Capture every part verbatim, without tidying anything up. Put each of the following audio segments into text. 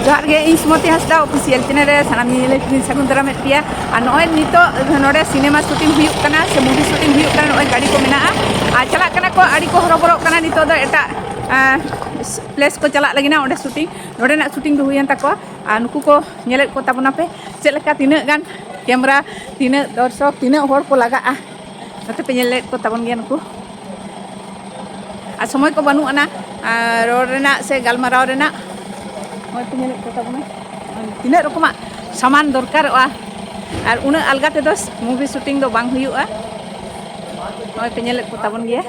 ᱡᱚᱦᱟᱨ ᱜᱮ, ᱤᱧ ᱥᱩᱢᱚᱛᱤ ᱦᱟᱸᱥᱫᱟ official channel ᱨᱮ ᱥᱟᱱᱟᱢ ᱧᱮᱧᱮᱞᱤᱭᱟᱹ ᱠᱚᱧ ᱥᱟᱹᱜᱩᱱ ᱫᱟᱨᱟᱢᱮᱫ ᱯᱮᱭᱟ᱾ ᱟᱨ ᱱᱚᱜᱼᱚᱭ ᱱᱤᱛᱚᱜ ᱱᱚᱰᱮ ᱥᱤᱱᱮᱢᱟ ᱥᱩᱴᱤᱝ ᱦᱩᱭᱩᱜ ᱠᱟᱱᱟ, ᱥᱮ movie shooting ᱦᱩᱭᱩᱜ ᱠᱟᱱᱟ, ᱱᱚᱜᱼᱚᱭ ᱜᱟᱹᱰᱤ ᱠᱚ ᱢᱮᱱᱟᱜᱼᱟ᱾ ᱟᱨ ᱪᱟᱞᱟᱜ ᱠᱟᱱᱟ ᱠᱚ, ᱟᱹᱰᱤ ᱠᱚ ᱦᱚᱨᱚᱵᱚᱨᱚᱜ ᱠᱟᱱᱟ᱾ ᱱᱤᱛᱚᱜ ᱫᱚ ᱮᱴᱟᱜ place ᱠᱚ ᱪᱟᱞᱟᱜ ᱞᱟᱹᱜᱤᱫ ᱚᱸᱰᱮ shooting, ᱱᱚᱰᱮᱱᱟᱜ shooting ᱫᱚ ᱦᱩᱭᱮᱱ ᱛᱟᱠᱚᱣᱟ᱾ ᱟᱨ ᱱᱩᱠᱩ ᱠᱚ ᱧᱮᱞᱮᱫ ᱠᱚ ᱛᱟᱵᱚᱱᱟᱯᱮ, ᱪᱮᱫ ᱞᱮᱠᱟ, ᱛᱤᱱᱟᱹᱜ ᱜᱟᱱ camera, ᱛᱤᱱᱟᱹᱜ ᱫᱚᱨᱥᱚᱠ, ᱛᱤᱱᱟᱹᱜ ᱦᱚᱲ ᱠᱚ ᱞᱟᱜᱟᱜᱼᱟ, ᱱᱚᱛᱮ ᱯᱮ ᱧᱮᱞᱮᱫ ᱠᱚ ᱛᱟᱵᱚᱱ ᱜᱮᱭᱟ ᱱᱩᱠᱩ᱾ ᱟᱨ ᱥᱚᱢᱚᱭ ᱠᱚ ᱵᱟᱹᱱᱩᱜ ᱟᱱᱟ ᱨᱚᱲ ᱨᱮᱱᱟᱜ ᱥᱮ ᱜᱟᱞᱢᱟᱨᱟᱣ ᱨᱮᱱᱟᱜ᱾ ᱱᱚᱜᱼᱚᱭ ᱯᱮ ᱧᱮᱞᱮᱫ ᱠᱚ ᱛᱟᱵᱚᱱᱟ, ᱛᱤᱱᱟᱹᱜ ᱨᱚᱠᱚᱢᱟᱜ ᱥᱟᱢᱟᱱ ᱫᱚᱨᱠᱟᱨᱚᱜᱼᱟ, ᱟᱨ ᱩᱱᱟᱹᱜ ᱟᱞᱜᱟ ᱛᱮᱫᱚ movie shooting ᱫᱚ ᱵᱟᱝ ᱦᱩᱭᱩᱜᱼᱟ᱾ ᱱᱚᱜᱼᱚᱭ ᱯᱮ ᱧᱮᱞᱮᱫ ᱠᱚ ᱛᱟᱵᱚᱱ ᱜᱮᱭᱟ᱾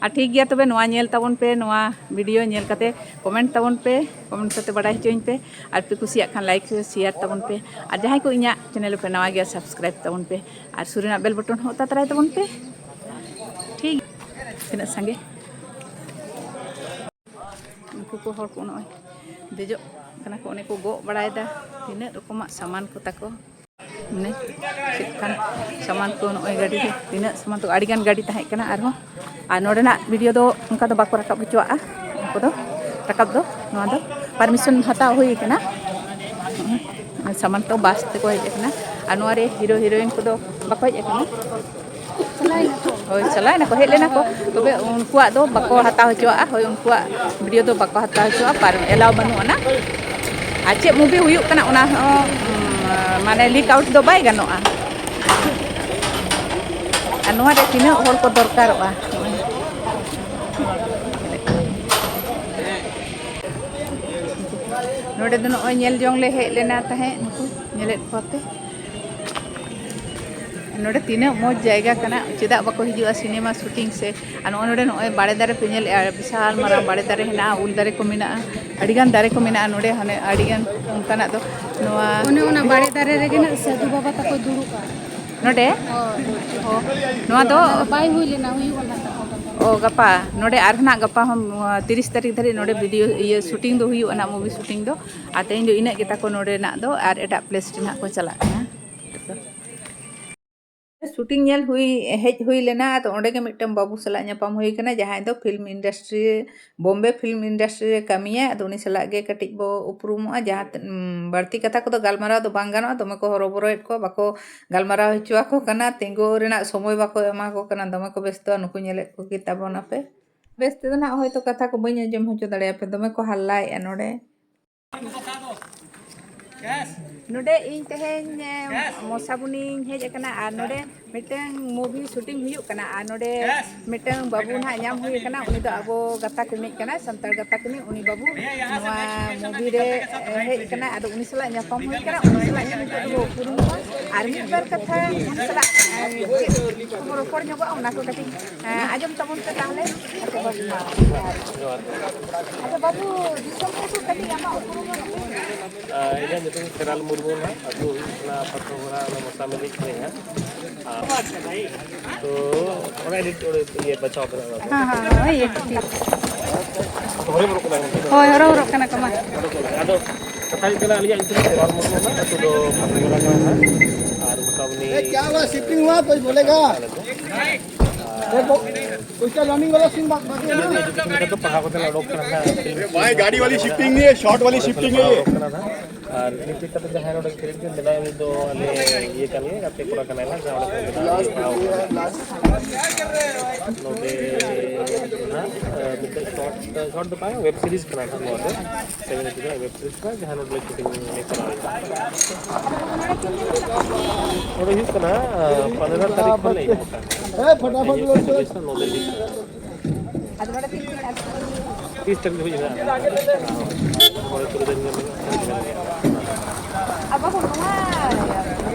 ᱟᱨ ᱴᱷᱤᱠ ᱜᱮᱭᱟ, ᱛᱚᱵᱮ ᱱᱚᱣᱟ ᱧᱮᱞ ᱛᱟᱵᱚᱱ ᱯᱮ, ᱱᱚᱣᱟ video ᱧᱮᱞ ᱠᱟᱛᱮ comment ᱛᱟᱵᱚᱱ ᱯᱮ, comment ᱠᱟᱛᱮ ᱵᱟᱰᱟᱭ ᱦᱚᱪᱚᱧ ᱯᱮ᱾ ᱟᱨ ᱯᱮ ᱠᱩᱥᱤᱭᱟᱜ ᱠᱷᱟᱱ like, share ᱛᱟᱵᱚᱱ ᱯᱮ᱾ ᱟᱨ ᱡᱟᱦᱟᱸᱭ ᱠᱚ ᱤᱧᱟᱹᱜ channel ᱯᱮ ᱱᱟᱣᱟ ᱜᱮᱭᱟ, subscribe ᱛᱟᱵᱚᱱ ᱯᱮ᱾ ᱟᱨ ᱥᱩᱨ ᱨᱮᱱᱟᱜ bell button ᱦᱚᱸ ᱚᱛᱟ ᱛᱟᱨᱟᱭ ᱛᱟᱵᱚᱱ ᱯᱮ᱾ ᱴᱷᱤᱠ, ᱛᱤᱱᱟᱹᱜ ᱥᱟᱸᱜᱮ ᱩᱱᱠᱩ ᱠᱚ ᱦᱚᱲ ᱠᱚ ᱱᱚᱜᱼᱚᱭ ᱫᱮᱡᱚᱜ ᱠᱟᱱᱟ ᱠᱚ, ᱚᱱᱮ ᱠᱚ ᱜᱚᱜ ᱵᱟᱲᱟᱭᱮᱫᱟ ᱛᱤᱱᱟᱹᱜ ᱨᱚᱠᱚᱢᱟᱜ ᱥᱟᱢᱟᱱ ᱠᱚ ᱛᱟᱠᱚ᱾ ᱢᱟᱱᱮ ᱪᱮᱫ ᱠᱟᱱ ᱥᱟᱢᱟᱱ ᱠᱚ, ᱱᱚᱜᱼᱚᱭ ᱜᱟᱹᱰᱤ ᱨᱮ ᱛᱤᱱᱟᱹᱜ ᱥᱟᱢᱟᱱ ᱛᱟᱠᱚ, ᱟᱹᱰᱤᱜᱟᱱ ᱜᱟᱹᱰᱤ ᱛᱟᱦᱮᱸ ᱠᱟᱱᱟ ᱟᱨᱦᱚᱸ᱾ ᱟᱨ ᱱᱚᱰᱮᱱᱟᱜ video ᱫᱚ ᱚᱱᱠᱟ ᱫᱚ ᱵᱟᱠᱚ ᱨᱟᱠᱟᱵ ᱦᱚᱪᱚᱣᱟᱜᱼᱟ, ᱩᱱᱠᱩ ᱫᱚ ᱨᱟᱠᱟᱵ ᱫᱚ᱾ ᱱᱚᱣᱟ ᱫᱚ permission ᱦᱟᱛᱟᱣ ᱦᱩᱭ ᱠᱟᱱᱟ᱾ ᱥᱟᱢᱟᱱ ᱛᱚ bus ᱛᱮᱠᱚ ᱦᱮᱡ ᱟᱠᱟᱱᱟ᱾ ᱟᱨ ᱱᱚᱣᱟ ᱨᱮ hero heroine ᱠᱚᱫᱚ ᱵᱟᱠᱚ ᱦᱮᱡ ᱟᱠᱟᱱᱟ᱾ ᱦᱳᱭ, ᱪᱟᱞᱟᱣ ᱮᱱᱟ ᱠᱚ, ᱦᱮᱡ ᱞᱮᱱᱟ ᱠᱚ, ᱛᱚᱵᱮ ᱩᱱᱠᱩᱣᱟᱜ ᱫᱚ ᱵᱟᱠᱚ ᱦᱟᱛᱟᱣ ᱦᱚᱪᱚᱣᱟᱜᱼᱟ᱾ ᱦᱳᱭ, ᱩᱱᱠᱩᱣᱟᱜ video ᱫᱚ ᱵᱟᱠᱚ ᱦᱟᱛᱟᱣ ᱦᱚᱪᱚᱣᱟᱜᱼᱟ, ᱯᱟᱨ-, allow ᱵᱟᱹᱱᱩᱜ ᱟᱱᱟ᱾ ᱟᱨ ᱪᱮᱫ movie ᱦᱩᱭᱩᱜ ᱠᱟᱱᱟ, ᱚᱱᱟ ᱦᱚᱸ, ᱩᱢ, ᱢᱟᱱᱮ leak out ᱫᱚ ᱵᱟᱭ ᱜᱟᱱᱚᱜᱼᱟ᱾ ᱟᱨ ᱱᱚᱣᱟ ᱨᱮ ᱛᱤᱱᱟᱹᱜ ᱦᱚᱲ ᱠᱚ ᱫᱚᱨᱠᱟᱨᱚᱜᱼᱟ᱾ ᱱᱚᱰᱮ ᱫᱚ ᱱᱚᱜᱼᱚᱭ ᱧᱮᱞ ᱡᱚᱝ ᱞᱮ ᱦᱮᱡ ᱞᱮᱱᱟ ᱛᱟᱦᱮᱸᱫ, ᱱᱩᱠᱩ ᱧᱮᱞᱮᱫ ᱠᱚᱣᱟ ᱯᱮ᱾ ᱱᱚᱰᱮ ᱛᱤᱱᱟᱹᱜ ᱢᱚᱡᱽ ᱡᱟᱭᱜᱟ ᱠᱟᱱᱟ, ᱪᱮᱫᱟᱜ ᱵᱟᱠᱚ ᱦᱤᱡᱩᱜᱼᱟ ᱥᱤᱱᱮᱢᱟ ᱥᱩᱴᱤᱝ ᱥᱮ? ᱟᱨ ᱱᱚᱜᱼᱚᱭ ᱱᱚᱰᱮ ᱱᱚᱜᱼᱚᱭ ᱵᱟᱲᱮ ᱫᱟᱨᱮ ᱯᱮ ᱧᱮᱞᱮᱫᱼᱟ, ᱵᱤᱥᱟᱞ ᱢᱟᱨᱟᱝ ᱵᱟᱲᱮ ᱫᱟᱨᱮ ᱦᱮᱱᱟᱜᱼᱟ, ᱩᱞ ᱫᱟᱨᱮ ᱠᱚ ᱢᱮᱱᱟᱜᱼᱟ, ᱟᱹᱰᱤᱜᱟᱱ ᱫᱟᱨᱮ ᱠᱚ ᱢᱮᱱᱟᱜᱼᱟ ᱱᱚᱰᱮ, ᱦᱟᱱᱮ ᱟᱹᱰᱤᱜᱟᱱ ᱚᱱᱠᱟᱱᱟᱜ ᱫᱚ᱾ ᱱᱚᱣᱟ ᱚᱱᱮ ᱚᱱᱟ ᱵᱟᱲᱮ ᱫᱟᱨᱮ ᱨᱮᱜᱮ ᱱᱟᱜ ᱥᱟᱹᱫᱷᱩ ᱵᱟᱵᱟ ᱛᱟᱠᱚ ᱫᱩᱲᱩᱵᱼᱟ᱾ ᱱᱚᱰᱮ? ᱦᱳᱭ᱾ ᱚ, ᱱᱚᱣᱟ ᱫᱚ ᱚᱱᱟ ᱫᱚ ᱵᱟᱭ ᱦᱩᱭ ᱞᱮᱱᱟ, ᱦᱩᱭᱩᱜᱼᱟ ᱱᱟᱜ ᱛᱟᱠᱚ᱾ ᱚ, ᱜᱟᱯᱟ᱾ ᱱᱚᱰᱮ ᱟᱨᱦᱚᱸ ᱱᱟᱜ ᱜᱟᱯᱟ ᱦᱚᱸ, ᱱᱚᱣᱟ ᱛᱤᱨᱤᱥ ᱛᱟᱹᱨᱤᱠᱷ ᱫᱷᱟᱹᱨᱤᱡ ᱱᱚᱰᱮ video, ᱤᱭᱟᱹ, shooting ᱫᱚ ᱦᱩᱭᱩᱜᱼᱟ ᱱᱟᱜ, movie shooting ᱫᱚ᱾ ᱟᱨ ᱛᱮᱦᱮᱧ ᱫᱚ ᱤᱱᱟᱹᱜ ᱜᱮ ᱛᱟᱠᱚ ᱱᱚᱰᱮᱱᱟᱜ ᱫᱚ, ᱟᱨ ᱮᱴᱟᱜ place ᱨᱮ ᱱᱟᱜ ᱠᱚ ᱪᱟᱞᱟᱜ ᱠᱟᱱᱟ᱾ ᱥᱩᱴ ᱥᱩᱴᱤᱝ ᱧᱮᱞ ᱦᱩᱭ, ᱦᱮᱡ ᱦᱩᱭ ᱞᱮᱱᱟ᱾ ᱟᱫᱚ ᱚᱸᱰᱮ ᱜᱮ ᱢᱤᱫᱴᱟᱝ ᱵᱟᱹᱵᱩ ᱥᱟᱞᱟᱜ ᱧᱟᱯᱟᱢ ᱦᱩᱭ ᱠᱟᱱᱟ, ᱡᱟᱦᱟᱸᱭ ᱫᱚ film industry, Bombay film industry ᱨᱮ ᱠᱟᱹᱢᱤᱭᱟ᱾ ᱟᱫᱚ ᱩᱱᱤ ᱥᱟᱞᱟᱜ ᱜᱮ ᱠᱟᱹᱴᱤᱡ ᱵᱚ ᱩᱯᱨᱩᱢᱚᱜᱼᱟ, ᱡᱟᱦᱟᱸ ᱛᱤᱱ-, ᱩᱢ, ᱵᱟᱹᱲᱛᱤ ᱠᱟᱛᱷᱟ ᱠᱚᱫᱚ ᱜᱟᱞᱢᱟᱨᱟᱣ ᱫᱚ ᱵᱟᱝ ᱜᱟᱱᱚᱜᱼᱟ, ᱫᱚᱢᱮ ᱠᱚ ᱦᱚᱨᱚᱵᱚᱨᱚᱭᱮᱫ ᱠᱚᱣᱟ, ᱵᱟᱠᱚ ᱜᱟᱞᱢᱟᱨᱟᱣ ᱦᱚᱪᱚ ᱟᱠᱚ ᱠᱟᱱᱟ, ᱛᱤᱸᱜᱩ ᱨᱮᱱᱟᱜ ᱥᱚᱢᱚᱭ ᱵᱟᱠᱚ ᱮᱢᱟ ᱠᱚ ᱠᱟᱱᱟ, ᱫᱚᱢᱮ ᱠᱚ ᱵᱮᱥᱛᱚᱜᱼᱟ᱾ ᱱᱩᱠᱩ ᱧᱮᱞᱮᱫ ᱠᱚᱜᱮ ᱛᱟᱵᱚᱱᱟᱯᱮ᱾ ᱵᱮᱥ ᱛᱮᱫᱚ ᱱᱟᱜ ᱦᱚᱭᱛᱳ ᱠᱟᱛᱷᱟ ᱠᱚ ᱵᱟᱹᱧ ᱟᱸᱡᱚᱢ ᱦᱚᱪᱚ ᱫᱟᱲᱮᱭᱟᱯᱮ, ᱫᱚᱢᱮ ᱠᱚ ᱦᱟᱞᱞᱟᱭᱮᱫᱼᱟ ᱱᱚᱰᱮ᱾ ᱱᱚᱰᱮ ᱤᱧ ᱛᱮᱦᱮᱧ, ᱮ, ᱢᱚᱥᱟᱵᱩᱱᱤᱧ ᱦᱮᱡ ᱟᱠᱟᱱᱟ ᱟᱨ ᱱᱚᱰᱮ ᱢᱤᱫᱴᱟᱝ movie shooting ᱦᱩᱭᱩᱜ ᱠᱟᱱᱟ ᱟᱨ ᱱᱚᱰᱮ ᱢᱤᱫᱴᱟᱝ ᱵᱟᱹᱵᱩ ᱱᱟᱦᱟᱜ ᱧᱟᱢ ᱦᱩᱭ ᱟᱠᱟᱱᱟ, ᱩᱱᱤ ᱫᱚ ᱟᱵᱚ ᱜᱟᱛᱟᱠ ᱨᱤᱱᱤᱡ ᱠᱟᱱᱟᱭ, ᱥᱟᱱᱛᱟᱲ ᱜᱟᱛᱟᱠ ᱨᱤᱱᱤᱡ᱾ ᱩᱱᱤ ᱵᱟᱹᱵᱩ ᱱᱚᱣᱟ movie ᱨᱮ, ᱮ, ᱦᱮᱡ ᱟᱠᱟᱱᱟ, ᱟᱫᱚ ᱩᱱᱤ ᱥᱟᱞᱟᱜ ᱧᱟᱯᱟᱢ ᱦᱩᱭ ᱟᱠᱟᱱᱟ, ᱩᱱᱤ ᱥᱟᱞᱟᱜ ᱜᱮ ᱱᱤᱛᱚᱜ ᱫᱚᱵᱚ ᱩᱯᱨᱩᱢᱚᱜᱼᱟ ᱟᱨ ᱢᱤᱫ ᱵᱟᱨ ᱠᱟᱛᱷᱟ ᱩᱱᱤ ᱥᱟᱞᱟᱜ, ᱮ, ᱪᱮᱫ ᱠᱚᱵᱚ ᱨᱚᱯᱚᱲ ᱧᱚᱜᱚᱜᱼᱟ ᱚᱱᱟ ᱠᱚ ᱠᱟᱹᱴᱤᱡ, ᱮ, ᱟᱸᱡᱚᱢ ᱛᱟᱵᱚᱱ ᱯᱮ ᱛᱟᱦᱚᱞᱮ᱾ ᱟᱪᱪᱷᱟ, ᱵᱟᱹᱵᱩ, ᱢᱟ᱾ ᱡᱚᱦᱟᱨ ᱜᱮ᱾ ᱟᱪᱪᱷᱟ, ᱵᱟᱹᱵᱩ, ᱫᱤᱥᱚᱢ ᱠᱚ ᱠᱟᱹᱴᱤᱡ ᱟᱢᱟᱜ ᱩᱯᱨᱩᱢ ᱢᱟ ᱞᱟᱹᱭ ᱢᱮ᱾ ᱟᱨ ᱤᱧᱟᱹᱜ ᱧᱩᱛᱩᱢ ᱠᱷᱮᱨᱟᱞ ᱢᱩᱨᱢᱩ ᱱᱟᱦᱟᱜ, ᱟᱹᱛᱩ ᱦᱩᱭᱩᱜ ᱠᱟᱱᱟ ᱯᱟᱛᱷᱚᱨᱜᱚᱲᱟ, ᱚᱱᱟ ᱢᱚᱥᱟᱢᱤᱞᱤ ᱠᱷᱚᱱ ᱦᱟᱸᱜ᱾ ᱟᱨ ᱛᱚ, ᱚᱱᱟ edit ᱚᱸᱰᱮ ᱤᱭᱟᱹ ᱵᱟᱪᱷᱟᱣ ᱠᱟᱱᱟ ᱚᱱᱟ ᱫᱚ᱾ ᱦᱮᱸ, ᱦᱮᱸ, ᱦᱳᱭ, ᱴᱷᱤᱠ᱾ ᱦᱚᱨᱚ ᱵᱚᱨᱚᱜ ᱠᱟᱱᱟ ᱜᱚᱢᱠᱮ᱾ ᱦᱳᱭ, ᱦᱚᱨᱚ ᱵᱚᱨᱚᱜ ᱠᱟᱱᱟ ᱠᱚ, ᱢᱟ᱾ ᱟᱫᱚ ᱠᱟᱛᱷᱟ ᱦᱩᱭᱩᱜ ᱠᱟᱱᱟ, ᱟᱹᱞᱤᱧᱟᱜ ᱧᱩᱛᱩᱢ ᱠᱷᱮᱨᱟᱞ ᱢᱩᱨᱢᱩ ᱱᱟᱦᱟᱜ, ᱟᱹᱛᱩ ᱫᱚ ᱯᱟᱛᱷᱚᱨᱜᱚᱲᱟ ᱠᱟᱱᱟ ᱱᱟᱦᱟᱜ᱾ ᱟᱨ ᱢᱚᱥᱟᱢᱤᱞᱤ, ᱮ, ᱠᱭᱟ ᱦᱩᱣᱟ? ᱥᱤᱯᱤᱝ ᱦᱩᱣᱟ? ᱠᱩᱪ ᱵᱚᱞᱮᱜᱟ? ᱟᱞᱮ ᱫᱚ᱾ ᱮ, ᱵᱚ-, ᱩᱥᱠᱟ running ᱣᱟᱞᱟ scene ᱵᱟᱫ, ᱵᱟᱫ ᱠᱟᱨ ᱞᱳ᱾ ᱱᱤᱛᱚᱜ ᱫᱚ ᱯᱟᱲᱦᱟᱣ ᱠᱟᱛᱮ ᱞᱮ ᱚᱰᱚᱠ ᱠᱟᱱᱟ ᱱᱟᱦᱟᱜ᱾ ᱵᱷᱟᱭ, ᱜᱟᱹᱰᱤ ᱣᱟᱞᱤ ᱥᱤᱯᱤᱝ ᱱᱤᱭᱮ, ᱥᱚᱨᱴ ᱣᱟᱞᱤ ᱥᱤᱯᱤᱝ ᱱᱤᱭᱮ᱾ ᱚᱰᱚᱠ ᱠᱟᱱᱟ ᱱᱟᱦᱟᱜ᱾ ᱟᱨ ᱱᱤᱛ ᱠᱟᱛᱮ ᱡᱟᱦᱟᱸᱭ ᱱᱚᱰᱮ ᱠᱨᱮᱰᱤᱴ ᱢᱮᱱᱟᱭᱟ, ᱩᱱᱤ ᱫᱚ ᱟᱞᱮ ᱤᱭᱟᱹ ᱠᱟᱱ ᱜᱮᱭᱟ, ᱜᱟᱛᱮ ᱠᱚᱲᱟ ᱠᱟᱱᱟᱭ ᱱᱟᱦᱟᱜ, ᱡᱟᱦᱟᱸ ᱚᱸᱰᱮ ᱠᱷᱚᱱ ᱜᱮ ᱯᱟᱲᱦᱟᱣ ᱠᱟᱱᱟ᱾ ᱱᱚᱰᱮ ᱱᱟᱦᱟᱜ, ᱢᱤᱫᱴᱮᱡ ᱥᱚᱨᱴ, ᱥᱚᱨᱴ ᱫᱚ ᱵᱟᱝ, web series ᱠᱟᱱᱟ ᱱᱟᱦᱟᱜ ᱱᱚᱣᱟ ᱫᱚ᱾ Seven episode web series ᱠᱟᱱᱟ, ᱡᱟᱦᱟᱸ ᱱᱚᱰᱮ ᱞᱮ shooting ᱞᱮ ᱠᱚᱨᱟᱣ ᱮᱫᱟ᱾ ᱱᱚᱰᱮ ᱦᱩᱭᱩᱜ ᱠᱟᱱᱟ, ᱯᱚᱱᱨᱚ ᱛᱟᱹᱨᱤᱠᱷ ᱠᱷᱚᱱ ᱞᱮ ᱮᱦᱚᱵ ᱠᱟᱜᱼᱟ᱾ ᱮ, ᱯᱷᱚᱴᱟᱯᱷᱚᱴ ᱱᱚᱰᱮ ᱞᱚ ᱪᱚ᱾ ᱱᱚᱰᱮ ᱦᱩᱭᱩᱜ ᱠᱟᱱᱟ᱾ ᱟᱫᱚ ᱱᱚᱰᱮ ᱛᱤᱱ ᱫᱤᱱ ᱟᱨ ᱛᱤᱥ ᱛᱟᱹᱨᱤᱠᱷ ᱫᱷᱟᱹᱵᱤᱡ ᱢᱮᱱᱟᱜᱼᱟ? ᱢᱚᱬᱮ ᱛᱩᱨᱩᱭ ᱫᱤᱱ ᱜᱟᱱ ᱢᱮᱱᱟᱜᱼᱟ᱾ ᱟᱨ ᱵᱟᱹᱵᱩ, ᱱᱚᱣᱟ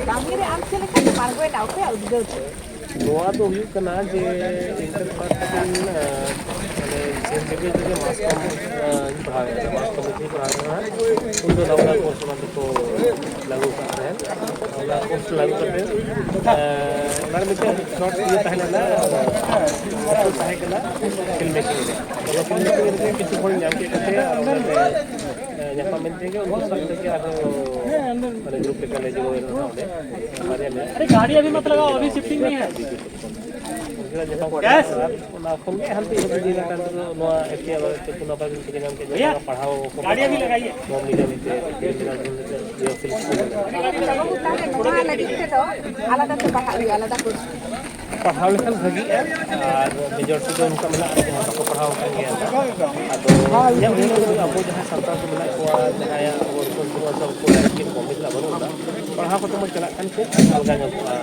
ᱠᱟᱹᱢᱤ ᱨᱮ ᱟᱢ ᱪᱮᱫ ᱞᱮᱠᱟᱢ ᱟᱬᱜᱚᱭᱮᱱᱟ? ᱚᱠᱚᱭᱟᱜ ᱩᱫᱽᱜᱟᱹᱣ ᱛᱮ? ᱱᱚᱣᱟ ᱫᱚ ᱦᱩᱭᱩᱜ ᱠᱟᱱᱟ ᱡᱮ ᱤᱧ ᱴᱷᱮᱱ first time, ᱟᱸ, ᱢᱟᱱᱮ, ᱥᱮᱱ ᱡᱩᱜᱮ ᱡᱩᱜᱮ mass com, ᱟᱸ, ᱤᱧ ᱯᱟᱲᱦᱟᱣ ᱮᱫᱟ, mass com ᱤᱧ ᱯᱟᱲᱦᱟᱣ ᱮᱫᱟ᱾ ᱩᱱ ᱫᱚ ᱱᱟᱣᱟ course ᱚᱱᱟ ᱫᱚᱠᱚ ᱞᱟᱹᱜᱩ ᱠᱟᱜ ᱛᱟᱦᱮᱸᱫ᱾ ᱚᱱᱟ course ᱞᱟᱹᱜᱩ ᱠᱟᱛᱮ, ᱟᱸ, ᱚᱱᱟ ᱨᱮ ᱢᱤᱫᱴᱮᱱ short ᱤᱭᱟᱹ ᱛᱟᱦᱮᱸ ᱞᱮᱱᱟ, ᱟᱸ, ᱛᱟᱦᱮᱸ ᱠᱟᱱᱟ film making ᱨᱮ᱾ ᱚᱱᱟ film making ᱨᱮ ᱠᱤᱪᱷᱩ ᱦᱚᱲ ᱧᱟᱢ ᱠᱮᱫ ᱠᱚᱛᱮ ᱟᱨ ᱚᱱᱟ ᱨᱮ, ᱟᱸ, ᱧᱟᱯᱟᱢ ᱮᱱ ᱛᱮᱜᱮ ᱩᱱᱠᱩ ᱥᱟᱶ ᱛᱮᱜᱮ ᱟᱨᱦᱚᱸ ᱢᱟᱱᱮ ᱜᱨᱩᱯ ᱞᱮᱠᱟ ᱞᱮ ᱡᱚᱭᱮᱱ ᱮᱱᱟ ᱚᱸᱰᱮ᱾ ᱵᱟᱨᱭᱟ ᱢᱮᱱᱟᱜᱼᱟ᱾ ᱟᱨᱮ ᱜᱟᱹᱰᱤ ᱟᱵᱷᱤ ᱢᱟᱛ ᱞᱟᱜᱟᱣ, ᱟᱵᱷᱤ ᱥᱤᱯᱴᱤᱝ ᱱᱟᱦᱤ ᱦᱟᱭ᱾ ᱩᱱᱠᱩ ᱥᱟᱞᱟᱜ ᱧᱟᱯᱟᱢ ᱠᱟᱛᱮ ᱜᱮᱥ? ᱟᱨ ᱚᱱᱟ ᱠᱷᱚᱱ ᱜᱮ ᱦᱟᱱᱛᱮ ᱤᱧ ᱤᱫᱤᱭᱮᱱᱟ ᱛᱟᱭᱚᱢ ᱛᱮᱫᱚ ᱱᱚᱣᱟ ᱮᱥᱤᱭᱟ ᱵᱟᱨᱮ ᱛᱮ ᱯᱩᱱᱟ ᱵᱟᱨ ᱫᱤᱱ ᱛᱮᱜᱮ ᱧᱟᱢ ᱠᱮᱫ ᱵᱷᱟᱭᱟ, ᱡᱟᱦᱟᱸ ᱯᱟᱲᱦᱟᱣ ᱠᱚ ᱜᱟᱹᱰᱤ ᱟᱵᱷᱤ ᱞᱟᱜᱟᱭᱤᱭᱮ᱾ ᱱᱚᱣᱟ ᱢᱤᱰᱤᱭᱟ ᱢᱤᱫᱴᱮᱡ ᱯᱷᱤᱞᱢ ᱵᱮᱱᱟᱣ ᱡᱚᱝ ᱞᱟᱹᱜᱤᱫ ᱛᱮ ᱤᱭᱟᱹ ᱯᱷᱤᱞᱢ ᱥᱠᱩᱞ ᱨᱮ᱾ ᱛᱟᱦᱚᱞᱮ ᱱᱚᱣᱟ ᱞᱟᱹᱜᱤᱫ ᱛᱮᱫᱚ ᱟᱞᱟᱫᱟ ᱛᱮ ᱯᱟᱲᱦᱟᱜ ᱦᱩᱭᱩᱜᱼᱟ, ᱟᱞᱟᱫᱟ ᱠᱳᱨᱥ᱾ ᱯᱟᱲᱦᱟᱣ ᱞᱮᱠᱷᱟᱱ ᱵᱷᱟᱹᱜᱤᱜᱼᱟ, ᱟᱨ ᱢᱮᱡᱚᱨ ᱛᱮᱫᱚ ᱚᱱᱠᱟ ᱢᱮᱱᱟᱜᱼᱟ, ᱡᱟᱦᱟᱸᱭ ᱵᱟᱠᱚ ᱯᱟᱲᱦᱟᱣ ᱟᱠᱟᱱ ᱜᱮᱭᱟ᱾ ᱟᱫᱚ ᱤᱧᱟᱹᱜ ᱩᱭᱦᱟᱹᱨ ᱛᱮᱫᱚ ᱟᱵᱚ ᱡᱟᱦᱟᱸᱭ ᱥᱟᱱᱛᱟᱲ ᱠᱚ ᱢᱮᱱᱟᱜ ᱠᱚᱣᱟ, ᱡᱟᱦᱟᱸᱭᱟᱜ ᱟᱵᱚ ᱥᱚᱢᱯᱩᱨᱱᱚ ᱥᱚᱢᱯᱩᱨᱱᱚ ᱟᱭᱩᱥ ᱠᱚᱢ ᱵᱮᱥᱤ ᱵᱟᱹᱱᱩᱜ ᱟᱱᱟ, ᱯᱟᱲᱦᱟᱣ ᱠᱟᱛᱮ ᱵᱚᱱ ᱪᱟᱞᱟᱜ ᱠᱷᱟᱱ ᱠᱷᱩᱵ ᱟᱞᱜᱟ ᱧᱚᱜᱚᱜᱼᱟ᱾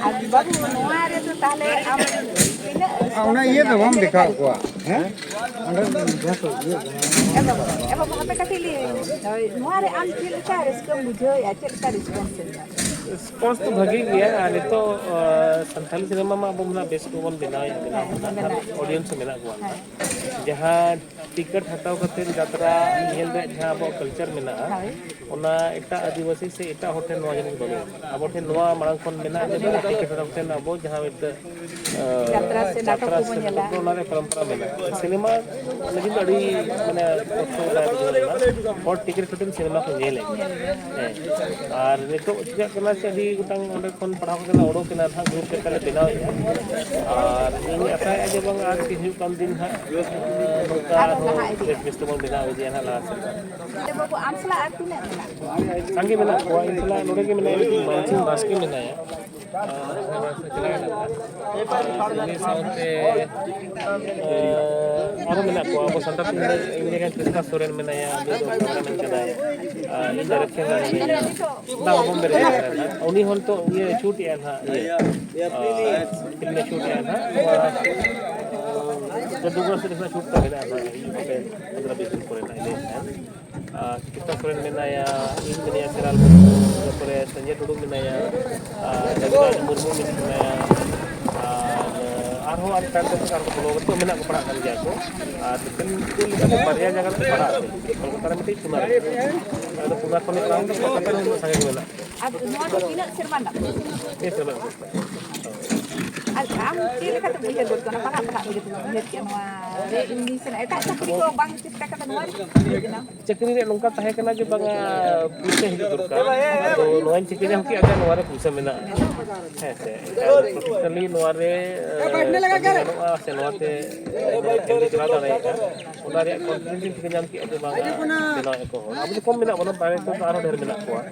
ᱟᱨ ᱵᱟᱹᱵᱩ, ᱱᱚᱣᱟ ᱨᱮᱫᱚ ᱛᱟᱦᱞᱮ ᱟᱢ ᱛᱤᱱᱟᱹᱜ ᱚᱱᱟ ᱤᱭᱟᱹ ᱫᱚ ᱵᱟᱢ ᱫᱮᱠᱷᱟᱣ ᱠᱚᱣᱟ, ᱦᱮᱸ? ᱚᱸᱰᱮ ᱡᱟᱦᱟᱸ ᱠᱚ ᱤᱭᱟᱹ ᱠᱟᱱᱟ᱾ ᱮ ᱵᱟᱹᱵᱩ, ᱮ ᱵᱟᱹᱵᱩ, ᱦᱟᱯᱮ ᱠᱟᱹᱴᱤᱡ ᱞᱟᱹᱭ ᱟᱹᱧ ᱢᱮ᱾ ᱦᱳᱭ, ᱱᱚᱣᱟ ᱨᱮ ᱟᱢ ᱪᱮᱫ ᱞᱮᱠᱟ ᱨᱟᱹᱥᱠᱟᱹᱢ ᱵᱩᱡᱷᱟᱹᱣᱮᱫᱼᱟ? ᱪᱮᱫ ᱞᱮᱠᱟ ᱨᱮᱥᱯᱚᱱᱥ ᱮᱢ ᱧᱟᱢ? ᱨᱮᱥᱯᱚᱱᱥ ᱫᱚ ᱵᱷᱟᱜᱤ ᱜᱮᱭᱟ, ᱟᱨ ᱱᱤᱛᱚᱜ, ᱟ, ᱥᱟᱱᱛᱟᱞᱤ ᱥᱤᱱᱮᱢᱟ ᱢᱟ ᱟᱵᱚ ᱢᱟ ᱵᱮᱥ ᱠᱚᱵᱚᱱ ᱵᱮᱱᱟᱣᱮᱫᱼᱟ, ᱵᱮᱱᱟᱣ ᱦᱮᱸ, ᱠᱟᱱᱟ, ᱟᱨ ᱵᱮᱱᱟᱣᱮᱫᱼᱟ᱾ ᱚᱰᱤᱭᱮᱱᱥ ᱦᱚᱸ ᱢᱮᱱᱟᱜ ᱠᱚᱣᱟ᱾ ᱦᱮᱸ᱾ ᱡᱟᱦᱟᱸ ᱴᱤᱠᱤᱴ ᱦᱟᱛᱟᱣ ᱠᱟᱛᱮ ᱡᱟᱛᱨᱟ ᱧᱮᱞ ᱨᱮᱭᱟᱜ ᱡᱟᱦᱟᱸ ᱟᱵᱚᱣᱟᱜ ᱠᱟᱞᱪᱟᱨ ᱢᱮᱱᱟᱜᱼᱟ, ᱦᱳᱭ᱾ ᱚᱱᱟ ᱮᱴᱟᱜ ᱟᱹᱫᱤᱵᱟᱹᱥᱤ ᱥᱮ ᱮᱴᱟᱜ ᱦᱚᱲ ᱴᱷᱮᱱ ᱱᱚᱣᱟ ᱡᱤᱱᱤᱥ ᱵᱟᱹᱱᱩᱜᱼᱟ᱾ ᱟᱵᱚ ᱴᱷᱮᱱ ᱱᱚᱣᱟ ᱢᱟᱲᱟᱝ ᱠᱷᱚᱱ ᱢᱮᱱᱟᱜᱼᱟ, ᱡᱮ ᱴᱤᱠᱤᱴ ᱦᱟᱛᱟᱣ ᱠᱟᱛᱮ ᱟᱵᱚ ᱡᱟᱦᱟᱸ ᱢᱤᱫᱴᱟᱝ, ᱟᱸ, ᱡᱟᱛᱨᱟ ᱥᱮ ᱱᱟᱴᱚᱠ ᱡᱟᱛᱨᱟ ᱠᱚᱵᱚᱱ ᱥᱮ ᱧᱮᱞᱟ᱾ ᱱᱟᱴᱚᱠ ᱫᱚ ᱚᱱᱟ ᱨᱮᱭᱟᱜ ᱯᱚᱨᱚᱢᱯᱚᱨᱟ ᱢᱮᱱᱟᱜᱼᱟ᱾ ᱥᱤᱱᱮᱢᱟ ᱞᱟᱹᱜᱤᱫ ᱫᱚ ᱟᱹᱰᱤ, ᱢᱟᱱᱮ, ᱠᱚᱥᱴᱚ ᱨᱮᱱᱟᱜ ᱵᱩᱡᱷᱟᱹᱣ ᱞᱮᱱᱟ᱾ ᱦᱚᱲ ᱴᱤᱠᱤᱴ ᱠᱟᱛᱮ ᱥᱤᱱᱮᱢᱟ ᱠᱚ ᱧᱮᱞᱮᱫ᱾ ᱦᱮᱸ᱾ ᱟᱨ ᱱᱤᱛᱚᱜ ᱪᱤᱠᱟᱹᱜ ᱠᱟᱱᱟ ᱥᱮ ᱟᱹᱰᱤ ᱜᱚᱴᱟᱝ ᱚᱸᱰᱮ ᱠᱷᱚᱱ ᱯᱟᱲᱦᱟᱣ ᱠᱟᱛᱮ ᱚᱰᱚᱠ ᱮᱱᱟ, ᱱᱟᱦᱟᱜ ᱜᱨᱩᱯ ᱞᱮᱠᱟᱞᱮ ᱵᱮᱱᱟᱣᱮᱫᱼᱟ᱾ ᱟᱨ ᱤᱧ ᱟᱥᱟᱭᱮᱫᱼᱟ ᱡᱮ ᱵᱟᱝ ᱟᱨ ᱠᱤ ᱦᱤᱡᱩᱜ ᱠᱟᱱ ᱫᱤᱱ ᱦᱟᱸᱜ, ᱟᱸ, ᱱᱚᱝᱠᱟ ᱟᱨᱦᱚᱸ ᱟᱨᱦᱚᱸ ᱞᱟᱦᱟ ᱤᱫᱤᱜᱼᱟ᱾ ᱵᱮᱥ ᱵᱮᱥ ᱛᱮᱵᱚᱱ ᱵᱮᱱᱟᱣ ᱤᱫᱤᱭᱟ ᱦᱟᱸᱜ ᱞᱟᱦᱟ ᱥᱮᱫ᱾ ᱟᱫᱚ ᱵᱟᱹᱵᱩ, ᱟᱢ ᱥᱟᱞᱟᱜ ᱟᱨ ᱛᱤᱱᱟᱹᱜ ᱢᱮᱱᱟᱜ ᱠᱚᱣᱟ? ᱥᱟᱸᱜᱮ ᱢᱮᱱᱟᱜ ᱠᱚᱣᱟ᱾ ᱤᱧ ᱥᱟᱞᱟᱜ ᱱᱚᱰᱮ ᱜᱮ ᱢᱮᱱᱟᱭᱟ, ᱢᱤᱫᱴᱤᱡ ᱢᱟᱱᱥᱤᱝ ᱵᱟᱥᱠᱮ ᱢᱮᱱᱟᱭᱟ᱾ ᱟᱨ ᱡᱟᱦᱟᱸ ᱵᱟᱥ ᱨᱮ ᱪᱟᱞᱟᱣ ᱮᱱᱟ᱾ ᱩᱱᱤ ᱥᱟᱶᱛᱮ, ᱟᱨ ᱟᱨᱦᱚᱸ ᱢᱮᱱᱟᱜ ᱠᱚᱣᱟ᱾ ᱟᱵᱚ ᱥᱟᱱᱛᱟᱲ ᱠᱚ ᱢᱮᱱᱟᱜ, ᱤᱧ ᱞᱮᱠᱟ ᱠᱨᱤᱥᱱᱟ ᱥᱚᱨᱮᱱ ᱢᱮᱱᱟᱭᱟ, ᱩᱱᱤ ᱫᱚ ᱠᱮᱢᱮᱨᱟᱢᱮᱱ ᱠᱟᱱᱟᱭ᱾ ᱟᱨ ᱤᱧ ᱰᱟᱭᱨᱮᱠᱥᱚᱱ ᱨᱮ ᱢᱮᱱᱟᱭᱟ᱾ ᱵᱟᱝ, ᱵᱚᱢᱵᱮ ᱨᱮ ᱢᱮᱱᱟᱭᱟ᱾ ᱩᱱᱤ ᱦᱚᱸ ᱱᱤᱛᱚᱜ ᱤᱭᱟᱹ ᱥᱩᱴ ᱮᱜᱼᱟ ᱱᱟᱦᱟᱜ, ᱤᱭᱟᱹ, ᱟᱨ ᱯᱷᱤᱞᱢ ᱮ ᱥᱩᱴ ᱮᱜᱼᱟ ᱱᱟᱦᱟᱜ᱾ ᱱᱚᱣᱟ, ᱟᱨ, ᱡᱟᱫᱩᱜᱚᱲ ᱥᱮᱫ ᱨᱮ ᱥᱩᱴ ᱠᱚ ᱢᱮᱱᱟᱜᱼᱟ ᱱᱟᱦᱟᱜ, ᱦᱤᱡᱩᱜ ᱯᱮ ᱯᱚᱱᱫᱽᱨᱚ ᱵᱤᱥ ᱫᱤᱱ ᱯᱚᱨᱮ ᱱᱟᱦᱟᱜ, ᱤᱧ ᱞᱟᱹᱭᱮᱫ ᱛᱟᱦᱮᱸᱫ᱾ ᱟᱨ ᱠᱨᱤᱥᱱᱟ ᱥᱚᱨᱮᱱ ᱢᱮᱱᱟᱭᱟ, ᱤᱧ ᱢᱮᱱᱟᱭᱟ, ᱥᱮᱨᱟᱞ ᱢᱩᱨᱢᱩ, ᱤᱱᱟᱹ ᱯᱚᱨᱮ ᱥᱚᱧᱡᱚᱭ ᱴᱩᱰᱩ ᱢᱮᱱᱟᱭᱟ, ᱟᱨ ᱨᱚᱵᱤᱨᱟᱡᱽ ᱢᱩᱨᱢᱩ ᱢᱮᱱᱟᱭᱟ, ᱟᱨ ᱟᱨᱦᱚᱸ ᱟᱨ ᱯᱮᱱ ᱠᱚ ᱟᱨ ᱠᱚ ᱯᱷᱚᱞᱳ ᱠᱟᱛᱮ ᱢᱮᱱᱟᱜ ᱠᱚ, ᱯᱟᱲᱦᱟᱜ ᱠᱟᱱ ᱜᱮᱭᱟ ᱠᱚ᱾ ᱟᱨ ᱢᱤᱫᱴᱮᱱ ᱥᱠᱩᱞ ᱞᱮᱠᱟᱛᱮ ᱵᱟᱨᱭᱟ ᱡᱟᱭᱜᱟ ᱨᱮ ᱯᱟᱲᱦᱟᱜ ᱟᱠᱚ, ᱠᱳᱞᱠᱟᱛᱟ ᱨᱮ ᱢᱤᱫᱴᱤᱡ ᱯᱩᱱᱟ ᱨᱮ᱾ ᱟᱫᱚ ᱯᱩᱱᱟ ᱠᱷᱚᱱ ᱮᱠᱞᱟ ᱫᱚ ᱠᱳᱞᱠᱟᱛᱟ ᱨᱮ ᱩᱱᱟᱹᱜ ᱥᱟᱺᱜᱤᱧ ᱢᱮᱱᱟᱜ ᱠᱚᱣᱟ᱾ ᱟᱨ ᱱᱚᱣᱟ ᱫᱚ ᱛᱤᱱᱟᱹᱜ ᱥᱮᱨᱢᱟ ᱨᱮᱱᱟᱜ ᱠᱳᱨᱥ? ᱯᱮ ᱥᱮᱨᱢᱟ ᱨᱮᱱᱟᱜ ᱠᱳᱨᱥ᱾ ᱟᱨ ᱟᱢ ᱪᱮᱫ ᱞᱮᱠᱟᱛᱮᱢ ᱩᱭᱦᱟᱹᱨ ᱜᱚᱫ ᱠᱮᱫᱟ, ᱚᱱᱟ ᱯᱟᱲᱦᱟᱜ ᱯᱟᱲᱦᱟᱜ ᱛᱮᱜᱮ ᱛᱮᱢ ᱩᱭᱦᱟᱹᱨ ᱠᱮᱫᱟ ᱱᱚᱣᱟ ᱨᱮ ᱤᱧ ᱥᱮᱱᱚᱜ, ᱮᱴᱟᱜ ᱪᱟᱹᱠᱨᱤ ᱠᱚ ᱵᱟᱝ ᱪᱮᱥᱴᱟ ᱠᱟᱛᱮ ᱱᱚᱣᱟ ᱨᱮ ᱪᱟᱹᱠᱨᱤ ᱨᱮᱭᱟᱜ ᱱᱚᱝᱠᱟ ᱛᱟᱦᱮᱸ ᱠᱟᱱᱟ ᱡᱮ ᱵᱟᱝᱟ ᱯᱩᱭᱥᱟᱹ ᱦᱤᱡᱩᱜ ᱫᱚᱨᱠᱟᱨ᱾ ᱟᱫᱚ ᱱᱚᱣᱟᱧ ᱪᱤᱠᱟᱹ ᱧᱟᱢ ᱠᱮᱫᱟ ᱡᱮ ᱱᱚᱣᱟ ᱨᱮ ᱯᱩᱭᱥᱟᱹ ᱢᱮᱱᱟᱜᱼᱟ᱾ ᱦᱮᱸ ᱥᱮ, ᱮᱴᱟᱜ ᱯᱨᱚᱯᱷᱮᱥᱚᱱᱟᱞᱤ ᱱᱚᱣᱟ ᱨᱮ ᱮ, ᱠᱟᱹᱢᱤ ᱜᱟᱱᱚᱜᱼᱟ ᱥᱮ ᱱᱚᱣᱟ ᱛᱮ ᱮ, ᱪᱟᱹᱠᱨᱤ ᱪᱟᱞᱟᱣ ᱫᱟᱲᱮᱭᱟᱜᱼᱟ, ᱚᱱᱟ ᱨᱮᱭᱟᱜ ᱠᱚᱱᱯᱷᱤᱰᱮᱱᱥ ᱤᱧ ᱴᱷᱤᱠᱟᱹ ᱧᱟᱢ ᱠᱮᱫᱼᱟ ᱡᱮ ᱵᱟᱝᱟ ᱵᱮᱱᱟᱣᱮᱫ ᱠᱚ ᱦᱚᱲ ᱟᱵᱚ ᱫᱚ ᱠᱚᱢ ᱢᱮᱱᱟᱜ ᱵᱚᱱᱟ, ᱵᱟᱦᱨᱮ ᱠᱷᱚᱱ ᱫᱚ ᱟᱨᱦᱚᱸ ᱰᱷᱮᱨ ᱢᱮᱱᱟᱜ ᱠᱚᱣᱟ᱾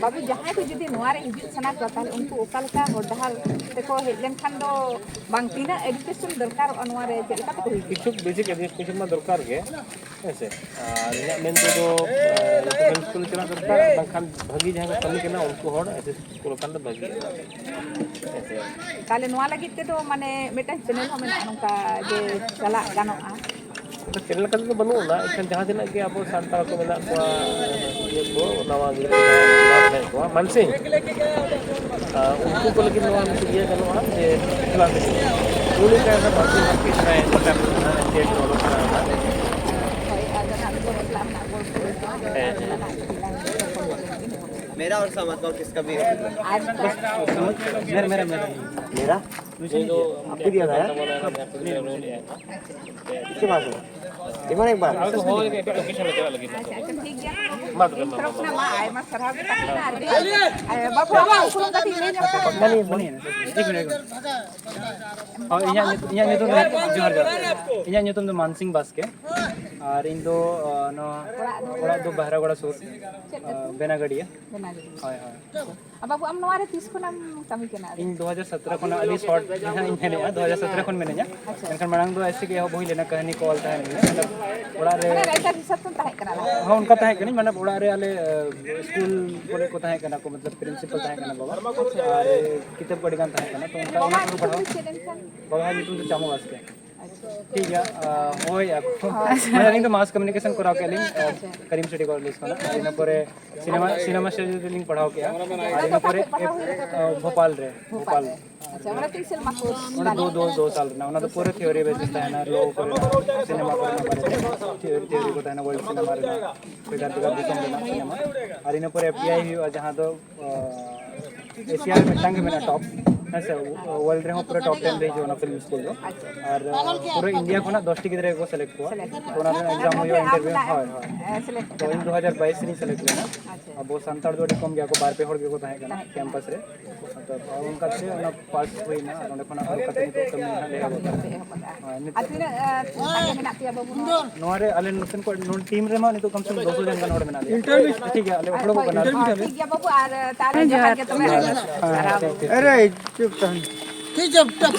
ᱵᱟᱹᱵᱩ, ᱡᱟᱦᱟᱸᱭ ᱠᱚ ᱡᱩᱫᱤ ᱱᱚᱣᱟ ᱨᱮ ᱦᱤᱡᱩᱜ ᱥᱟᱱᱟ ᱠᱚᱣᱟ, ᱛᱟᱦᱞᱮ ᱩᱱᱠᱩ ᱚᱠᱟ ᱞᱮᱠᱟ ᱦᱚᱨ ᱰᱟᱦᱟᱨ ᱛᱮᱠᱚ ᱦᱮᱡ ᱞᱮᱱᱠᱷᱟᱱ ᱫᱚ ᱵᱟᱝ, ᱛᱤᱱᱟᱹᱜ ᱮᱰᱩᱠᱮᱥᱚᱱ ᱫᱚᱨᱠᱟᱨᱚᱜᱼᱟ ᱱᱚᱣᱟ ᱨᱮ, ᱪᱮᱫ ᱞᱮᱠᱟ ᱛᱮᱠᱚ ᱦᱤᱡᱩᱜᱼᱟ? ᱠᱤᱪᱷᱩ ᱵᱮᱥᱤᱠ ᱮᱰᱩᱠᱮᱥᱚᱱ ᱢᱟ ᱫᱚᱨᱠᱟᱨ ᱜᱮ, ᱦᱮᱸ ᱥᱮ? ᱟᱨ ᱤᱧᱟᱹᱜ ᱢᱮᱱ ᱛᱮᱫᱚ ᱮ, ᱥᱠᱩᱞ ᱪᱟᱞᱟᱜ ᱫᱚᱨᱠᱟᱨ, ᱵᱟᱝᱠᱷᱟᱱ ᱵᱷᱟᱹᱜᱤ ᱡᱟᱦᱟᱸ ᱠᱚ ᱠᱟᱹᱢᱤ ᱠᱟᱱᱟ ᱩᱱᱠᱩ ᱦᱚᱲ ᱮᱥᱮᱥ ᱠᱚ ᱞᱮᱠᱷᱟᱱ ᱫᱚ ᱵᱷᱟᱹᱜᱤᱜᱼᱟ᱾ ᱦᱮᱸ ᱥᱮ? ᱛᱟᱦᱞᱮ ᱱᱚᱣᱟ ᱞᱟᱹᱜᱤᱫ ᱛᱮᱫᱚ ᱢᱟᱱᱮ ᱢᱤᱫᱴᱟᱝ ᱪᱮᱱᱮᱞ ᱦᱚᱸ ᱢᱮᱱᱟᱜᱼᱟ ᱱᱚᱝᱠᱟ ᱡᱮ ᱪᱟᱞᱟᱜ ᱜᱟᱱᱚᱜᱼᱟ? ᱚᱱᱠᱟ ᱪᱮᱱᱮᱞ ᱞᱮᱠᱟ ᱛᱮᱫᱚ ᱵᱟᱹᱱᱩᱜ ᱟᱱᱟ, ᱮᱱᱠᱷᱟᱱ ᱡᱟᱦᱟᱸ ᱛᱤᱱᱟᱹᱜ ᱜᱮ ᱟᱵᱚ ᱥᱟᱱᱛᱟᱲ ᱠᱚ ᱢᱮᱱᱟᱜ ᱠᱚᱣᱟ, ᱤᱭᱟᱹ ᱠᱚ, ᱱᱟᱣᱟ ᱜᱤᱫᱽᱨᱟᱹ ᱠᱚ ᱢᱮᱱᱟᱜ ᱠᱚᱣᱟ, ᱢᱟᱱᱥᱤᱝ, ᱟᱨ ᱩᱱᱠᱩ ᱠᱚ ᱞᱟᱹᱜᱤᱫ ᱱᱚᱣᱟ ᱢᱤᱫᱴᱤᱡ ᱤᱭᱟᱹ ᱜᱟᱱᱚᱜᱼᱟ ᱡᱮ ᱠᱞᱟᱥ ᱨᱮ ᱩᱱᱤ ᱠᱟᱭᱨᱟ ᱢᱟᱱᱥᱤᱝ ᱵᱟᱥᱠᱮ ᱡᱟᱦᱟᱸᱭ ᱱᱮᱛᱟᱨ ᱡᱟᱦᱟᱸ ᱪᱮᱫ ᱚᱞᱚᱜ ᱯᱟᱲᱦᱟᱣ ᱮᱫᱟ᱾ ᱦᱳᱭ, ᱟᱫᱚ ᱱᱟᱜ ᱱᱤᱛᱚᱜ ᱵᱟᱯᱞᱟ ᱢᱮᱱᱟᱜ ᱜᱚᱞᱯᱚ ᱦᱩᱭᱩᱜᱼᱟ᱾ ᱦᱮᱸ, ᱦᱮᱸ᱾ मेरा और समझ पाओ किसका भी हो। आज मेरा, मेरा, मेरा। मेरा? ᱱᱩᱭ ᱫᱚ आपको दिया था, यार? ᱡᱟᱦᱟᱸ ᱠᱚ ᱨᱚᱲ ᱮᱫᱟ᱾ इसके पास है। देखो ना एक बार। ᱟᱫᱚ ᱦᱳᱭ, ᱮᱴᱟᱜ ᱞᱳᱠᱮᱥᱚᱱ ᱨᱮ ᱪᱟᱞᱟᱜ ᱞᱟᱹᱜᱤᱫ᱾ ᱟᱪᱪᱷᱟ, ᱟᱪᱪᱷᱟ, ᱴᱷᱤᱠ ᱜᱮᱭᱟ᱾ ᱢᱟ ᱛᱚᱵᱮ, ᱢᱟ, ᱢᱟ, ᱢᱟ᱾ ᱟᱭᱢᱟ ᱥᱟᱨᱦᱟᱣ ᱜᱮ ᱛᱟᱦᱮᱱᱟ᱾ ᱟᱨ ᱟᱭ, ᱵᱟᱹᱵᱩ, ᱟᱢᱟᱜ ᱩᱯᱨᱩᱢ ᱠᱟᱹᱴᱤᱡ ᱞᱟᱹᱭ ᱧᱚᱜ ᱢᱮ᱾ ᱢᱟᱱᱤ, ᱢᱟᱱᱤ, ᱦᱳᱭ, ᱤᱧᱟᱹᱜ ᱧᱩᱛᱩᱢ, ᱤᱧᱟᱹᱜ ᱧᱩᱛᱩᱢ ᱫᱚ, ᱡᱚᱦᱟᱨ, ᱡᱚᱦᱟᱨ᱾ ᱤᱧᱟᱹᱜ ᱧᱩᱛᱩᱢ ᱫᱚ ᱢᱟᱱᱥᱤᱝ ᱵᱟᱥᱠᱮ᱾ ᱟᱨ ᱤᱧ ᱫᱚ, ᱟ, ᱱᱚᱣᱟ ᱚᱲᱟᱜ ᱫᱚ ᱵᱟᱦᱨᱟᱜᱚᱲᱟ ᱥᱩᱨ, ᱪᱮᱫ ᱟ, ᱟᱹᱛᱩ? ᱵᱮᱱᱟᱜᱟᱹᱰᱤᱭᱟᱹ᱾ ᱵᱮᱱᱟᱜᱟᱹᱰᱤᱭᱟᱹ᱾ ᱦᱳᱭ, ᱦᱳᱭ᱾ ᱟᱨ ᱵᱟᱹᱵᱩ, ᱟᱢ ᱱᱚᱣᱟ ᱨᱮ ᱛᱤᱥ ᱠᱷᱚᱱᱮᱢ ᱠᱟᱹᱢᱤ ᱠᱟᱱᱟ ᱟᱫᱚ? ᱤᱧ ᱫᱩ ᱦᱟᱡᱟᱨ ᱥᱚᱛᱨᱚ ᱠᱷᱚᱱᱟᱜ, ᱟᱹᱰᱤ ᱥᱚᱨᱴ ᱡᱟᱦᱟᱸ ᱤᱧ ᱢᱮᱱᱮᱫᱼᱟ, ᱫᱩ ᱦᱟᱡᱟᱨ ᱥᱚᱛᱨᱚ ᱠᱷᱚᱱ ᱢᱤᱱᱟᱹᱧᱟ᱾ ᱟᱪᱪᱷᱟ᱾ ᱢᱮᱱᱠᱷᱟᱱ ᱢᱟᱲᱟᱝ ᱫᱚ ᱮᱭᱥᱮ ᱜᱮ ᱮᱦᱚᱵ ᱦᱩᱭ ᱞᱮᱱᱟ, ᱠᱟᱹᱦᱱᱤ ᱠᱚ ᱚᱞ ᱛᱟᱦᱮᱱ ᱜᱮ᱾ ᱢᱟᱱᱮ ᱚᱲᱟᱜ ᱨᱮ ᱢᱟᱱᱮ ᱨᱟᱭᱴᱟᱨ ᱦᱤᱥᱟᱹᱵ ᱛᱮᱢ ᱛᱟᱦᱮᱸ ᱠᱟᱱᱟ ᱞᱟᱦᱟ? ᱦᱚᱸ, ᱚᱱᱠᱟ ᱛᱟᱦᱮᱸ ᱠᱟᱹᱱᱟᱹᱧ, ᱢᱟᱱᱮ ᱚᱲᱟᱜ ᱨᱮ ᱟᱞᱮ, ᱟ, ᱥᱠᱩᱞ ᱠᱚᱨᱮ ᱠᱚ ᱛᱟᱦᱮᱸ ᱠᱟᱱᱟ ᱠᱚ, ᱢᱚᱛᱞᱚᱵ ᱯᱨᱤᱱᱥᱤᱯᱟᱞ ᱛᱟᱦᱮᱸ ᱠᱟᱱᱟ ᱵᱟᱵᱟ᱾ ᱟᱪᱪᱷᱟ᱾ ᱟᱨ ᱠᱤᱛᱟᱹᱵ ᱠᱚ ᱟᱹᱰᱤ ᱜᱟᱱ ᱛᱟᱦᱮᱸ ᱠᱟᱱᱟ, ᱛᱚ ᱚᱱᱠᱟ ᱵᱟᱵᱟ ᱚᱱᱟ ᱠᱚᱨᱮ ᱧᱩᱛᱩᱢ ᱯᱟᱲᱦᱟᱣ᱾ ᱫᱚ ᱪᱮᱫ ᱮᱱᱠᱷᱟᱱ? ᱵᱟᱵᱟ ᱧᱩᱛᱩᱢ ᱫᱚ ᱪᱟᱢᱚ ᱵᱟᱥᱠᱮ᱾ ᱟᱪᱪᱷᱟ᱾ ᱴᱷᱤᱠ ᱜᱮᱭᱟ, ᱟ, ᱦᱳᱭ, ᱟᱠᱚ᱾ ᱦᱳᱭ᱾ ᱢᱟᱱᱮ ᱟᱹᱞᱤᱧ ᱫᱚ ᱢᱟᱥ ᱠᱚᱢᱤᱭᱩᱱᱤᱠᱮᱥᱚᱱ ᱠᱚᱨᱟᱣ ᱠᱮᱫ ᱞᱤᱧ, ᱟ, ᱟᱪᱪᱷᱟ᱾ ᱠᱟᱨᱤᱢ ᱥᱤᱴᱤ ᱠᱚᱞᱮᱡᱽ ᱠᱷᱚᱱᱟᱜ᱾ ᱟᱨ ᱤᱱᱟᱹ ᱯᱚᱨᱮ ᱥᱤᱱᱮᱢᱟ, ᱥᱤᱱᱮᱢᱟ ᱥᱴᱟᱰᱤᱡ ᱨᱮᱞᱤᱧ ᱯᱟᱲᱦᱟᱣ ᱠᱮᱜᱼᱟ᱾ ᱟᱨ ᱤᱱᱟᱹ ᱯᱚᱨᱮ, ᱚᱠᱟ ᱠᱷᱚᱱ ᱯᱟᱲᱦᱟᱣ ᱦᱩᱭ ᱞᱮᱱᱟ? ᱟ, ᱵᱷᱳᱯᱟᱞ ᱨᱮ, ᱵᱷᱳᱯᱟᱞ ᱵᱷᱳᱯᱟᱞ᱾ ᱨᱮ᱾ ᱟᱪᱪᱷᱟ, ᱚᱸᱰᱮ ᱛᱤᱱ ᱥᱮᱨᱢᱟ ᱠᱳᱨᱥ ᱚᱸᱰᱮ ᱫᱚ, ᱛᱟᱦᱮᱸ ᱫᱚ, ᱠᱟᱱᱟ? ᱫᱚ ᱥᱟᱞ ᱨᱮᱱᱟᱜ, ᱚᱱᱟ ᱫᱚ ᱯᱩᱨᱟᱹ ᱛᱷᱤᱭᱳᱨᱤ ᱵᱮᱥᱤᱥ ᱛᱟᱦᱮᱱᱟ, ᱞᱚ ᱠᱚᱨᱮᱱᱟᱜ, ᱥᱤᱱᱮᱢᱟ ᱠᱚᱨᱮᱱᱟᱜ ᱵᱟᱨᱮᱛᱮ ᱛᱷᱤᱭᱳᱨᱤ, ᱛᱷᱤᱭᱳᱨᱤ ᱠᱚ ᱛᱟᱦᱮᱱᱟ, ᱣᱟᱨᱞᱰ ᱥᱤᱱᱮᱢᱟ ᱨᱮᱱᱟᱜ, ᱵᱷᱮᱜᱟᱨ ᱵᱷᱮᱜᱟᱨ ᱫᱤᱥᱚᱢ ᱨᱮᱱᱟᱜ ᱥᱤᱱᱮᱢᱟ᱾ ᱟᱨ ᱤᱱᱟᱹ ᱯᱚᱨᱮ ᱮᱯᱷ ᱴᱤ ᱟᱭ ᱦᱩᱭᱩᱜᱼᱟ, ᱡᱟᱦᱟᱸ ᱫᱚ, ᱟ, ᱮᱥᱤᱭᱟ ᱨᱮ ᱢᱤᱫᱴᱟᱝ ᱜᱮ ᱢᱮᱱᱟᱜᱼᱟ, ᱴᱚᱯ᱾ ᱦᱮᱸ ᱥᱮ, ᱣᱟᱨᱞᱰ ᱨᱮᱦᱚᱸ ᱯᱩᱨᱟᱹ ᱴᱚᱯ ᱴᱮᱱ ᱨᱮ ᱦᱤᱡᱩᱜᱼᱟ ᱚᱱᱟ ᱯᱷᱤᱞᱢ ᱥᱠᱩᱞ ᱫᱚ᱾ ᱟᱨ ᱯᱩᱨᱟᱹ ᱤᱱᱰᱤᱭᱟ ᱠᱷᱚᱱᱟᱜ ᱫᱚᱥ ᱴᱤ ᱜᱤᱫᱽᱨᱟᱹ ᱜᱮᱠᱚ ᱥᱤᱞᱮᱠᱴ ᱠᱚᱣᱟ᱾ ᱛᱚ ᱚᱱᱟ ᱨᱮᱱᱟᱜ ᱮᱠᱡᱟᱢ ᱦᱩᱭᱩᱜᱼᱟ, ᱤᱱᱴᱟᱨᱵᱷᱤᱭᱩ᱾ ᱦᱳᱭ, ᱦᱳᱭ᱾ ᱛᱚ ᱤᱧ ᱫᱩ ᱦᱟᱡᱟᱨ ᱵᱟᱭᱤᱥ ᱨᱤᱧ ᱥᱤᱞᱮᱠᱴ ᱞᱮᱱᱟ᱾ ᱟᱵᱚ ᱥᱟᱱᱛᱟᱲ ᱫᱚ ᱟᱹᱰᱤ ᱠᱚᱢ ᱜᱮᱭᱟ ᱠᱚ, ᱵᱟᱨ ᱯᱮ ᱦᱚᱲ ᱜᱮᱠᱚ ᱛᱟᱦᱮᱸ ᱠᱟᱱᱟ ᱠᱮᱢᱯᱟᱥ ᱨᱮ᱾ ᱟᱫᱚ ᱚᱱᱠᱟᱛᱮ ᱚᱱᱟ ᱯᱟᱥ ᱦᱩᱭᱱᱟ, ᱟᱨ ᱚᱸᱰᱮ ᱠᱷᱚᱱᱟᱜ ᱟᱨᱚ ᱠᱟᱛᱮ ᱱᱤᱛᱚᱜ ᱠᱟᱹᱢᱤ ᱦᱟᱸᱜ ᱞᱮ ᱮᱦᱚᱵ ᱟᱠᱟᱫᱟ᱾ ᱦᱳᱭ, ᱱᱤᱛᱚᱜ ᱟᱨ ᱛᱤᱱᱟᱹᱜ, ᱟᱨ ᱛᱤᱱᱟᱹᱜ ᱜᱟᱱ ᱢᱮᱱᱟᱜ ᱯᱮᱭᱟ ᱵᱟᱹᱵᱩ ᱱᱚᱣᱟ? ᱱᱚᱣᱟ ᱨᱮ ᱟᱞᱮ ᱱᱚᱛᱮᱱ ᱠᱚ, ᱱᱚᱣᱟ ᱴᱤᱢ ᱨᱮᱢᱟ ᱱᱤᱛᱚᱜ ᱠᱚᱢ ᱥᱮ ᱠᱚᱢ ᱫᱚᱥ ᱡᱚᱱ ᱜᱟᱱ ᱦᱚᱲ ᱢᱮᱱᱟᱜ ᱞᱮᱭᱟ᱾ ᱴᱷᱤᱠ ᱜᱮᱭᱟ, ᱟᱞᱮ ᱩᱯᱲᱟᱹᱣ ᱠᱟᱱᱟ᱾ ᱦᱳᱭ, ᱴᱷᱤᱠ ᱜᱮᱭᱟ ᱵᱟᱹᱵᱩ, ᱟᱨ ᱛᱟᱦᱞᱮ ᱦᱮᱸ, ᱡᱚᱦᱟᱨ ᱡᱚᱦᱟᱨ᱾ ᱜᱮ ᱛᱚᱵᱮ᱾ ᱦᱮᱸ, ᱦᱮᱸ, ᱴᱷᱤᱠ, ᱴᱷᱤᱠ᱾ ᱟᱨᱮ, ᱪᱩᱯ ᱛᱟᱦᱮᱱ᱾ ᱴᱷᱤᱠ, ᱪᱩᱯ, ᱪᱩᱯ᱾